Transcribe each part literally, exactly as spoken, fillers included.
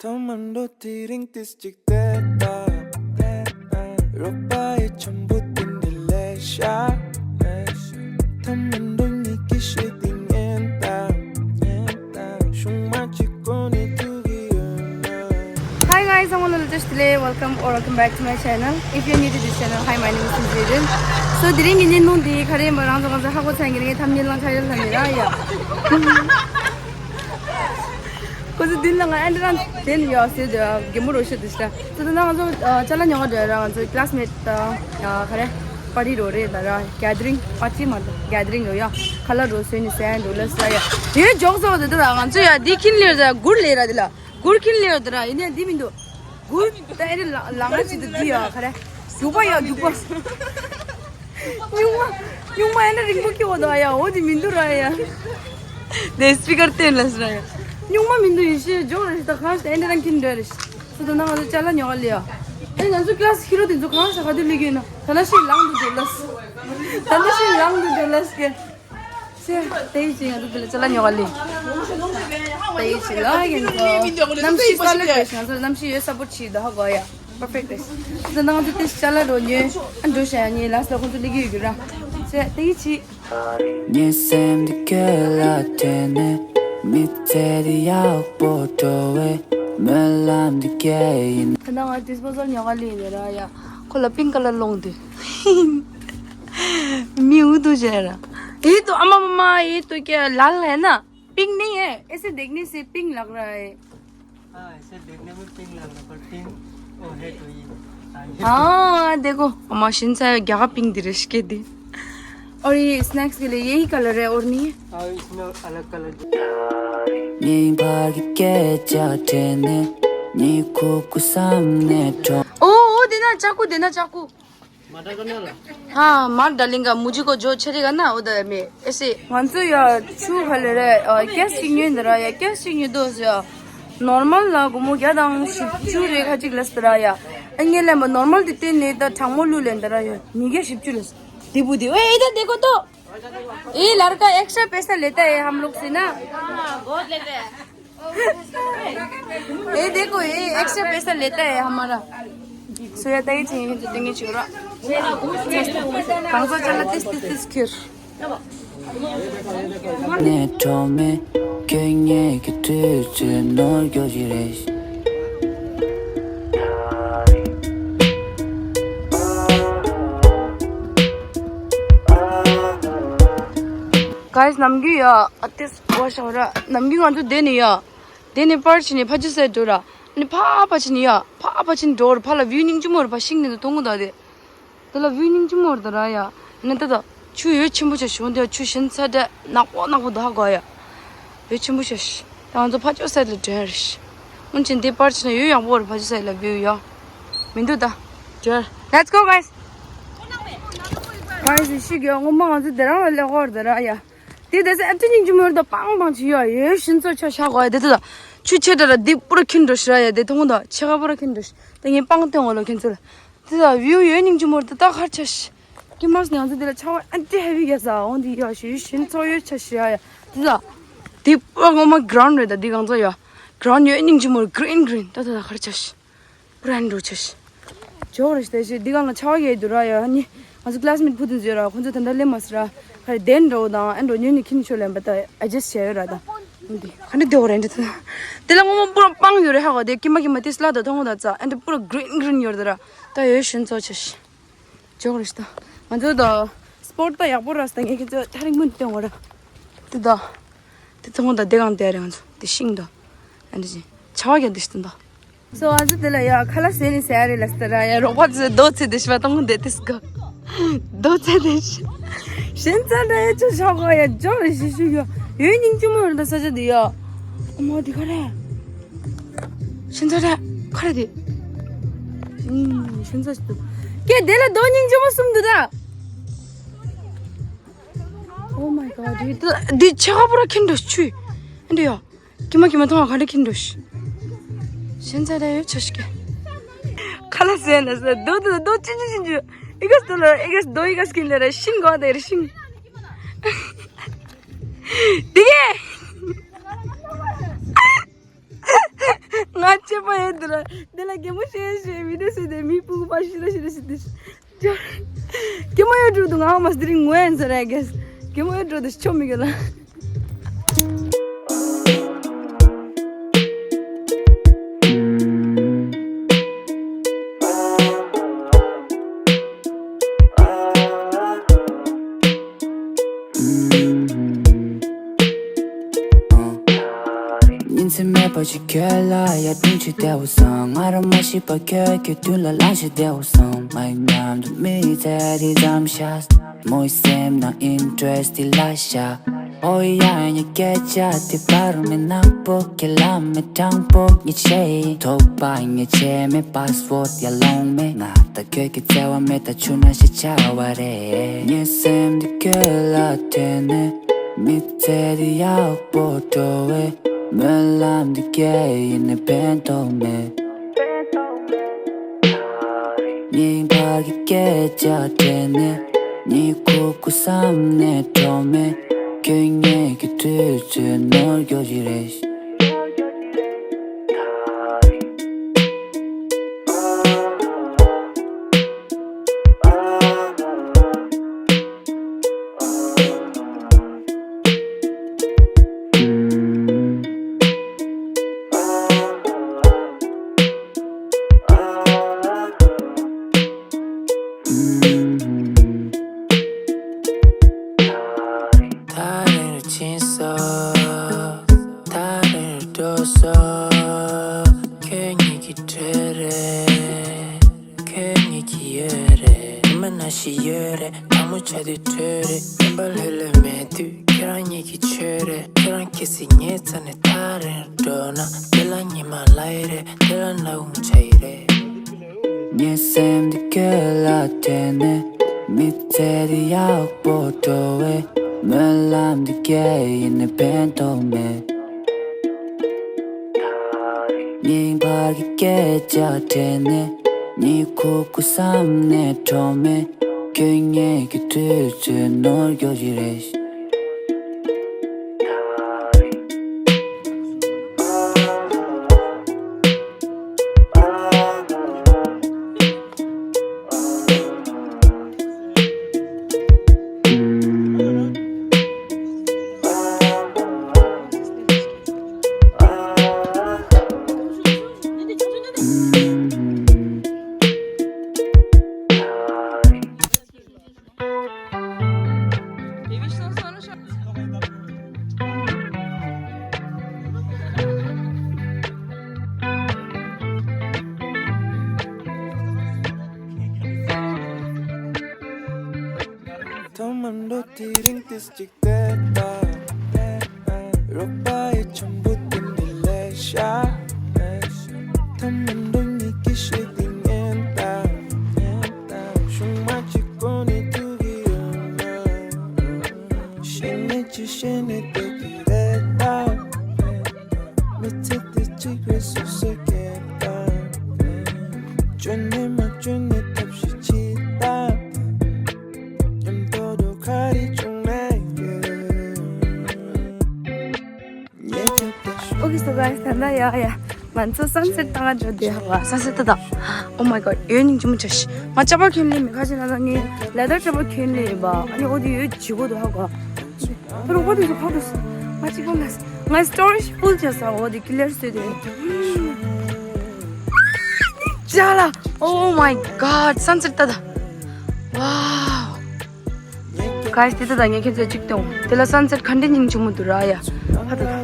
ཐོག་མར་འགྲོ་དེ་རིང་ཏིས་གཅིག་བལྟས་པ། རོགས་པ་ཡི་འཆམ་པོ་དེ་འདྲ་ལས་ཤ། ཐོག་མར་འགྲོ་ཉིད་ཀྱི་ཤེས་དེ་ཉན་དང་། ཤུང་མ་གཅིག་གོ་ནས་ཐུག་གི་ཡོད་ན། Hi guys, I'm Lulu Tish today. Welcome or welcome back to my channel. If you're new to this channel, hi, my name is Sinjin. So, དེ་རིང་གི་བརྙན་ཐུང་འདི་ག་རེ་ཡིན་པ་རང་ཚོ་གང་ཚོད་ཧ་གོ་ཚར་ཡིན་གྱི་རེད། ངས་ཐམ་ནེལ་ལང་ཆ་ཡོད་ལ་ནི་ར་ཡ། ཁོ་ཚོ་མདུན་ལ་ང་ཨེ་འདྲ་རང་དེ་ནི་ཡོད་ཟེར་དུས་གད་མོ་རོ་ཤོད་དུ་ཤ། ད་ད་ང་ཚོ་ཅ་ལག་ཉོ་ག་འགྲོ་ཡ་ར། ང་ཚོ་ཀི་ལ་སི་མེ་ཊི་དང་ཡ་ག་རེ་པར་ཊི་རོ་རེད་ད་ར། གེ་དི་རིང་པར་ཊི་མ་གཏོགས་གེ་དི་རིང་རོ་ཡ། ཁ་ལག་རོ་བཟོས་ནི་ཟ་འགྲོ་ལ་ཟ་ཡ། དེ་འཇོག་སོགས་དེ་ད་ང་ཚོ་ཡ་འདི་ཁྱིན་ལེར་ཟ་གུར་ལེ་ར་དེ་ལ་གུར་ཁྱིན་ལེར་དེ་ར། ཡིན་ནའི་འདི་མི་འདུག་གུར་ད་ཨེ་རེ་ལ་ལ་ང་ཅི་དུ་འདི་ཡ་ག་རེ་རྒྱུག་པ་ཡ་རྒྱུག་པ། སྨྱུག་མ། སྨྱུག་མ་ཨེ་འདྲ་རིང་པོ་སྐྱེ་བ་དང་ཡ། འོ་དེ་མི་འདུག་ར་ཡ། དེ་སི་པི་ཀར་བསྟན་ལ་ཟེར་ཡ། སྨྱུག་མ་མི་འདུག་ཡེ་ཤེས་འཇོག་རེ་ཞིག་ད་གང་ཞིག་ཨེ་འདྲ་རང་ཁྱིམ་འདྲ་རེ་ཞིག་སུ་ད་ན་ང་ཚོ་ཅ་ལག་ཉོ་ག་ལེ་ཡ། ཨེ་ང་ཚོ་ཀི་ལ་སི་ཧི་རོ་དེ་ཚོ་གང་ཞིག་ག་དུས་ལི་གི་ཡོད་ན། ད་ན་ཤི་ལང་དུ་འདུག་ལ་སི། ད་ན་ཤི་ལང་དུ་འདུག་ལ་སི་ཀེ། ཆེ། དེ་ཡི་ཅི་ང་ཚོ་དེ་ལ་ཅ་ལག་ཉོ་ག་ལེ། དེ་ཡི་ཅི་ལ་ཡིན་ཚོ། གནམ་གཤིས་གསར་ལེ་དེ་ང་ཚོ་གནམ་གཤིས་ཡོད་ས་པོ་ཆི་ད་ཧ་གོ་ཡ། Perfect this. ད་ནང་དུ་ཏིས་ཅ་ལག་རོ་ཉོས། ཨ་འགྲོ་ཤ་ཡ་ངའི་ལ་སི་ལ་ཁོང་ཚོ་སླེབས་ཀྱི་ཡོད་རྒྱུ་ར། ཚེ་དེ་ཡི་ཆི། ངའི་སེམས་འདི་ཁྱོད་ལ་དྲན་ནས། མི་ཚེ་འདི་ཡག་པོ་འགྲོ་བའི་སྨོན་ལམ་འདི་སྐྱེ་ཡིན། ད་ནང་ང་ཏིས་པོ་ཟལ་ཉོ་ག་ལེ་ཡིན་ར་ཡ། ཁོ་ལ་པིང་ཀ་ལར་ལོང་དུས། མི་འུ་དུ་བྱས་ར། ཡིད་དུ་ཨ་མ་མ་མ་ཡིད་དུ་ཀྱེ་ལ་ལ་ན། पिंक नहीं है, ऐसे देखने से पिंक लग रहा है। हाँ, ऐसे देखने में पिंक लग रहा है, पर पिंक वो है तो ये। हाँ, ये तो हाँ, देखो, हमारा शिनसा है, क्या पिंक दृश्य के दिन। और ये स्नैक्स के लिए यही कलर है और नहीं है? हाँ, इसमें अलग कलर। ངའི་ཕ་གི་སྐད་ཆ་དྲན་ནས། ངའི་ཁུག་ཁུག་བསམ་ནས་འགྲོ། ओ, ओ, देना चाकू, देना चाकू। हाँ, मार डालेंगे, मुझे को जो छेड़ेगा ना, उधर में, ऐसे। ང་ཚོ་ཡ་ཆུ་ཧ་ལེ་རེད། ཨ་ཀེ་སི་ཅིག་ཉོས་འདི་ར་ཡ། ཀེ་སི་ཅིག་ཉོས་དོ་ཟེར་ཡ། ནོར་མལ་ལ་སྒོར་མོ་བརྒྱ་དང་བཞི་བཅུ་རེ་ཁ་ཅིག་ལས་འདི་ར་ཡ། ཨ་ངས་ལེན་པ་ནོར་མལ་དེ་བསྟན་ནས་ད་གྲང་མོ་བླུགས་ལེན་འདི་ར་ཡ། ཉིས་བརྒྱ་བཞི་བཅུ་ལས། དེ་བུ་དེ། ཨོ་ཨེ་ད་དེ་གོ་ཏོ། ये लड़का एक्स्ट्रा पैसा लेता है हम लोग से ना। हाँ, बहुत लेता है। ये देखो, ये एक्स्ट्रा पैसा लेता है हमारा। སོ་ཡ་ད་ཡི་ཚེ་ཡིན་དུ་ཏིང་ངེ་ཆུ་ར། གང་ཟག་ཅན་ལ་ཏིས་ཏིས་ཏིས་ཁྱེར། ནས་གྲོགས་མེད་ཁྱོད་ངེད་ཀྱི་དུས་ཚོད་ནོར་རྒྱུ་ཞིག་རེད། Guys, ནམ་རྒྱུན་ཡ་ཨ་ཏིས་བ་ཤ་ར། ནམ་རྒྱུན་ང་ཚོ་དེ་ནས་ཡ། དེ་ནས་པར་ཕྱིན་ནས་ཕ་ཆུ་སེ་འགྲོ་ར། ནི་ཕ་ཕ་ཕྱིན་ཡ། ཕ་ཕ་ཕྱིན་འགྲོ་ར། ཕ་ལ་བིའུ་སྙིང་རྗེ་མོ་ར། ཕ་ཤིང་ནས་དུ་མཐོང་གི་ད་དེ། དེ་ལ་བིའུ་སྙིང་རྗེ་མོ་ར་ད་ར་ཡ། ནི་ད་ད་ཆུ་ཡོད་ཆེན་པོ་ཆ་ཤོང་དེ་ཆུ་ཞིན་ཚ་དྲ་ནག་པོ་ནག་པོ་ད་ཧ་གོ་ཡ། ཡོད་ཆེན་པོ་ཆ་ཤི། ད་ང་ཚོ་ཕ་ཆུ་སེ་ལ་འགྲོ་ར་ཤི། སྔོན་ཆེན་དེ་པར་ཕྱིན་ན་ཡོད་ཡག་པོ་ར། ཕ་ཆུ་སེ་ལ་བིའུ་ཡ། མི་འདུག་ད། འགྲོ། Let's go, guys. Guys, ཤི་གི་ཡ། ངོ་མ་ང་ཚོ་དེ་རང་ལ་ལེགས་པོ་ར་ད་ར་ཡ། དེ་དེ་སེ་ཨ་ཏི་སྙིང་རྗེ་མོ་ར་ད་པང་པང་ཆི་ཡ། ཡོད་ཤིན་ཚོ་ཆ་ཤ་གོ་ཡ། དེ་དེ་ད་ཆུ་ཆེ་དྲ་ར་དེ་པུ་ར་ཁྱིན་འགྲོ་ཤི་ར་ཡ། དེ་མཐོང་ད་ཆེ་ག་པུ་ར་ཁྱིན་འགྲོ་ཤི། དེ་ངས་པང་སྟོན་འོ་ལོ་ཁྱིན་ཚུལ། དེ་ད་བིའུ་ཡོད་སྙིང་རྗེ་མོ་ར་ད་ད་ཁར་ཆ་ཤི། ཀི་མག་ང་ཚོ་དེ་ལ་ཆ་བ་ཨ་ཏི་ཧེ་བི་ག་ས་འོང་དེ་ཡ་ཤི་ཤིན་ཚོ་ཡོད་ཆ་ཤི་ཡ་ཡ། དེ་ད་དེ་པུ་ར་ངོ་མ་གྲོན་རེད། ད་དེ་གང་ཚོ་ཡ་གྲོན་ཡོད་སྙིང་རྗེ་མོ་ར་གྲིན་གྲིན་ད་ད་ད་ཁར་ཆ་ཤི། པུ་ར་འགྲོ་ཆ་ཤི། ཇོག་རེ་ཤི་ད་ཤི་འདི་གང་ལ་ཆ་བ་ཡོད་དུ་ར་ཡ། ནི་ང་ཚོ་ཀི་ལ་སི་མེ་ཊི་བུ་དུ་ཟེར་ར། ཁོང་ཚོ་ད་ལྟ་སླེབས་མ་སི་ར། ཁ་རེ་དེན་འགྲོ་དང་ཨ་འགྲོ་ཉོས་ནི་ཁྱིན་ཆོ་ལེན་པ་ད་ཨ་ཇེ་སི་བྱས་ཡོད་ར་ད། འདི་ཁ་འདི་དེ་འོ་རེ་འདི་ད། དེ་ལ་ངོ་མ་པུ་ར་པང་ཡོད་རེ་ཧ་གོ། དེ་ཀི་མ་ཀི་མ་དེ་སླ་ད་མཐོང་ད་ཙ་ཨ་འདི་པུ་ར་གྲིན་གྲིན་ཡོད་ར་ད་ར། ད་ཡོད་ཤིན་ཚོ་ཆ་ཤི། ཇོག་རེ་ཤི་ད། ང་ཚོ་ད་སི་པོ་ཊི་ད་ཡག་པོ་ར་སི་ད། ངས་ཁྱེད་ཚོ་ཐ་རིང་མུན་སྟོན་འོ་ར། དེ་ད། དེ་མཐོང་ད་དེ་གང་དེ་རེ་ང་ཚོ་དེ་ཤིང་ད། ཨ་འདི་ཅི་ཆ་བ་ག་དེ་ཤི་ད། སོ་ཨ་ཟི་དེ་ལ་ཡ་ཁ་ལག་ཟས་ནི་ཟ་རེད་ལ་སྟ་ར་ཡ། རོགས་པ་ཚོས་རྡོ་ཚེ་དེ་ཤི་བ་གཏོང་གི་འདེད་དེ་སྐོ། རྡོ་ཚེ་དེ་ཤི། ཤིན་ཚ་འདྲ་ཡ་ཆུ་ཤོག་གོ་ཡ་ཇོག་རེ་ཤི་ཤུ་ཡ། ཡོད་སྙིང་རྗེ་མོ་ཡོད་ད་ས་ཆ་དེ་ཡ། ཨ་མ་དེ་ག་རེ། ཤིན་ཚ་འདྲ་ག་རེ་དེ། ཨུམ་ཤིན་ཚ་ཞིག་འདུག་ཀྱེ་དེ་ལ་རྡོ་སྙིང་རྗེ་མོ་གསུམ་འདུག་ད། Oh my god, འདི་ཆེ་ཁ་པོ་ར་ཁྱིན་འགྲོ་ཆུ། འདི་ཡ། ཀི་མ་ཀི་མ་མཐོང་བ་ག་འདྲ་ཁྱིན་འགྲོ་ཤི། ཤིན་ཚ་ར་ཡོད་ཆ་ཤི་ཀེ། ཁ་ལག་ཟས་ན་ཟ་རྡོ་རྡོ་རྡོ་ཅི་ཅི་ཅི་ཅི། ཨི་ག་སྟོ་ལ་ཨི་ག་རྡོ་ཨི་ག་སྐྱིན་ལ་ར་ཤིང་གོ་དེ་ར་ཤིང་། དེ་གེ། ང་ཅི་ པ་ཡོད་དེ་ལ་དེ་ལ་གད་མོ་ཤོར་ཤོར་བི་ཌིའོ་བཟོས་ཏེ་མི་སྤུ་གུ་ཕར་ཤི་ར་ཤི་ར་ཤི་དེ་ཤི། གད་མོ་ཡོད་འགྲོ་འདུག་ང་མ་སི་དེ་རིང་ངོ་ཡན་ཟེར་ར་གེས། གད་མོ་ཡོད་འགྲོ་འདུག་ཆོ་མི་གི་ལ། ཉིན་མཚན་མེད་པ་ཅིག་ཁྱོད་ལ་ཡར་དྲུང་ཆེ་བདེ་བོ་སང་ང་རང་མ་ཤི་པ་ཁྱོད་ཀྱི་མདུན་ལ་ལངས་ཤེ་བདེ་བོ་སང་མ་ཡིན་ནམ་དུ་མི་ཚེ་རི་ཙམ་ཤ་མོའི་སེམས་ནང་ཨིན་ཊི་རེ་སི་ཊི་ལ་ཤ་ཨོ་ཡ་ཡ་སྐད་ཆ་དེ་པར་མེད་ནག་པོ་ཁྱེད་ལ་མེད་དྲང་པོ་ཉི་ཆེ་ཐོག་པ་ཉི་ཆེ་མེད་པཱ་སི་ཝོར་ཡ་ལོང་མེད་ང་ད་ཁྱོད་ཀྱི་བརྩེ་བ་མེད་ད་ཆུ་ན་ཤི་ཆ་བ་རེད། ངའི་སེམས་འདི་ཁྱོད་ལ་དྲན་ནས། མི་ཚེ་འདི་ཡག་པོ་འགྲོ་བའི་སྨོན་ལམ་འདི་སྐྱེ་ཡིན་ནས་ཕན་ཐོགས་མེད། ཉིན་བར་གྱི་སྐད་ཆ་དྲན་ནས་གཉིད་ཁུག་ཁུག་བསམ་ནས་འགྲོ་མེད། ཁྱོད་ངེད་ཀྱི་དུས་ཚོད་ནོར་འགྱོ་གི་རེད། ད་རེས་ཕྱིན་སོང་། ད་རེས་འགྲོ་སོང་། ཁྱོད་ཉིད་ཀྱི་གྲས་རེད། ཁྱོད་ཉིད་ཀྱི་ཡོད་རེད། ཉི་མ་ན་ཞིག་ཡོད་རེད། དྭངས་མོ་ཆ་དུས་བྲོས་རེད། སེམས་པ་ལྷོད་ལྷོད་མེད་དུས་ཁྱོད་རང་ཉིད་ཀྱི་ཆོས་རེད། ཁྱོད་རང་གལ་སྲིད་ངའི་རྩ་ནས་ད་རེས་འགྲོ་ན་དེ་ལ་ཉི་མ་ལྷ་ཡི་རེད། དེ་ལ་ནག་ཁུང་ཆ་ཡི་རེད། ངའི་སེམས་འདི་ཁྱོད་ལ་དྲན་ནས་མི་ཚེ་འདི་ཡག་པོ་འགྲོ་བའི་སྨོན་ལམ་འདི་སྐྱེ་ཡིན་ནས་ཕན་ཐོགས་མེད། ཉིན་བར་གྱི་སྐད་ཆ་དྲན་ནས་གཉིད་ཁུག་ཁུག་བསམ་ནས་འགྲོ་མེད། ཁྱོད་ངེད་ཀྱི་དུས་ཚོད་ནོར་འགྱོ་གི་རེད། ཐོག་མར་འགྲོ་དེ་རིང་ཏིས་ཅིག་བལྟས་པ། རོགས་པ་ཡི་འཆམ་པོ་དེ་འདི་ལས་ཤ། ཐ་མ་འགྲོ་ཉིད་ཀྱི་ཤེས་དེ་ཉན་དང་། ཤུང་མ་གཅིག་གོ་ནས་ཐུག་གི་ཡོད་ན། ཤེས་ནས་ཅི་ཤེས་ནས་བསྡད་ཀྱི་རེད་ད། མི་ཚེ་འདི་གཅིག་རེད་སོ་སོ་སྐད་དང་། བཅོས་ནས་མ་བཅོས་ནས་ཐབས་ཤེས་བྱེད་དང་། མཉམ་དུ་འགྲོ་ག་རེ་བྱུང་ན་ཡོད། ངས་ཁྱབ་པ་ཞུ། Okay, so guys, ད་ལྟ་ཡ་ཡ། ང་ཚོ་སན་སེཊ་ལྟ་ག་འགྲོ་བསྡད་ཡོད། སན་སེཊ་ལྟ་ད། Oh my god, ཡོད་སྙིང་རྗེ་མོ་ཆེ་ཤི། ང་ཅ་པ་གྱོན་ལེ་མི་ཁ་ཆེ་ན་ད་ངས་ལེ་དར་ཅ་པ་གྱོན་ལེ་ཡིན་པ། ཨ་ནི་འོ་དེ་ཡོད་ཇི་གོ་དུ་ཧ་གོ། ད་རོགས་པ་དེ་ཚོ་ཕར་འགྲོ་སོང་། ང་གཅིག་པོ་མེད་སོང་། ང་སི་ཊོ་རེཇ་ཕུལ་བྱས་སོང་། འོ་དེ་ཀི་ལེར་བཟོས་ཏེ། ཅ་ལགས། Oh my god, སན་སེཊ་ལྟ་ད། Wow. Guys, དེ་ལྟ་ད་ངས་ཁྱེད་ཚོ་གཅིག་སྟོན། དེ་ལ་སན་སེཊ་ག་འདྲ་སྙིང་རྗེ་མོ་འདུག་ར་ཡ། ཕ་ད་ད།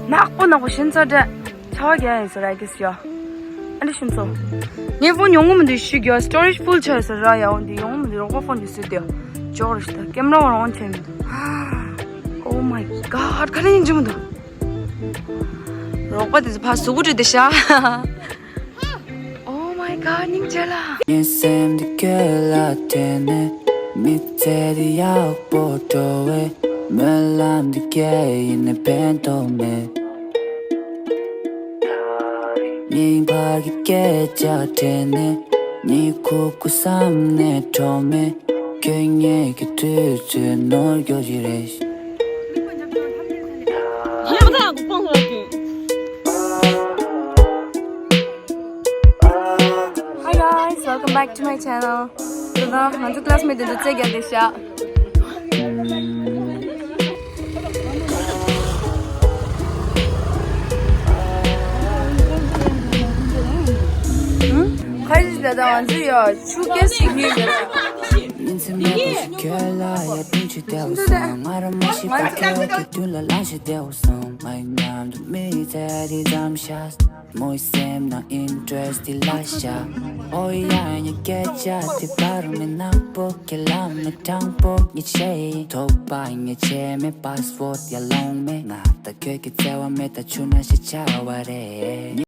ནག་པོ་ནག་པོ་ཤིན་ཙང་འདྲ། ཆར་པ་རྒྱག་ཡིན་ཟེར་ར་གིས་ཡ། ཨ་འདྲ་ཤིན་ཙོ། ངའི་ཕོན་ཡོང་གི་མི་འདུག་ཤི་རྒྱུ་སི་ཊོ་རེཇ་ཕུལ་ཆགས་ཟེར་ར་ཡ། འོ་འདི་ཡོང་གི་མི་འདུག་རོགས་པ་ཕོན་འདི་སུས་དེ་ཡ། ཇོག་རེ་ཤི་ད་ཀེམ་ར་བ་རང་ཆེན་མི་འདུག Oh my god, ག་རེ་སྙིང་རྗེ་མོ་འདུག་རོགས་པ་དེ་ཚོ་ཕར་གཟུགས་པོ་བཀྲུས་ཏེ་ཤ། Oh my god, སྙིང་རྗེ་ལ། ངའི་སེམས་འདི་ཁྱོད་ལ་དྲན་ནས་མི་ཚེ་འདི་ཡག་པོ་འགྲོ་བའི་སྨོན་ལམ་འདི་སྐྱེ་ཡིན་ནས་ཕན་ཐོགས་མེད། ཉིན་བར་གྱི་སྐད་ཆ་དྲན་ནས་གཉིད་ཁུག་ཁུག་བསམ་ནས་འགྲོ་མེད། ཁྱོད་ངེད་ཀྱི་དུས་ཚོད་ནོར་འགྱོ་གི་རེད། ཡང་ད་ཡང་སྤང་ལ་གྱོན། Back to my channel. དེ་དང་ང་ཚོ་ཀ་ལ་སི་མེ་ཊི་འདི་ཚོ་རྩེད་རྒྱག་བསྡད་ཤག་ཁ་ཤས་ལ་དང་ང་ཚོ་ཡ་ཆུ་སྐྱེས་སུ་ཉུལ་ཡོད། ཉིན་མཚན་མེད་པར་ཁྱོད་ལ་ཡ་དུང་ཆུ་དེའུ་སོང་། ང་རང་མ་ཤི་པ་ཁྱོད་ཀྱི་མདུན་ལ་ལངས་ཤི་དེའུ་སོང་། ང་མཉམ་དུ་མི་ཚེ་རི་ཙམ་ཤ། མོའི་སེམས་ནང་ཨིན་ཊི་རེ་སི་ཊི་ལ་ཤ། ཨོ་ཡ་ཉི་སྐད་ཆ་དེ་པར་མི་ནག་པོ་ཁྱེད་ལ་མི་དྲང་པོ་ཉི་ཆེ་ཐོབ་པ་ཉི་ཆེ་མེད་པ་སི་པོ་ཊི་ཡ་ལོང་མེད། ང་དང་ཁྱོད་ཀྱི་བརྩེ་བ་མེ་དང་ཆུ་ནང་ཤི་ཆ་བ་རེད།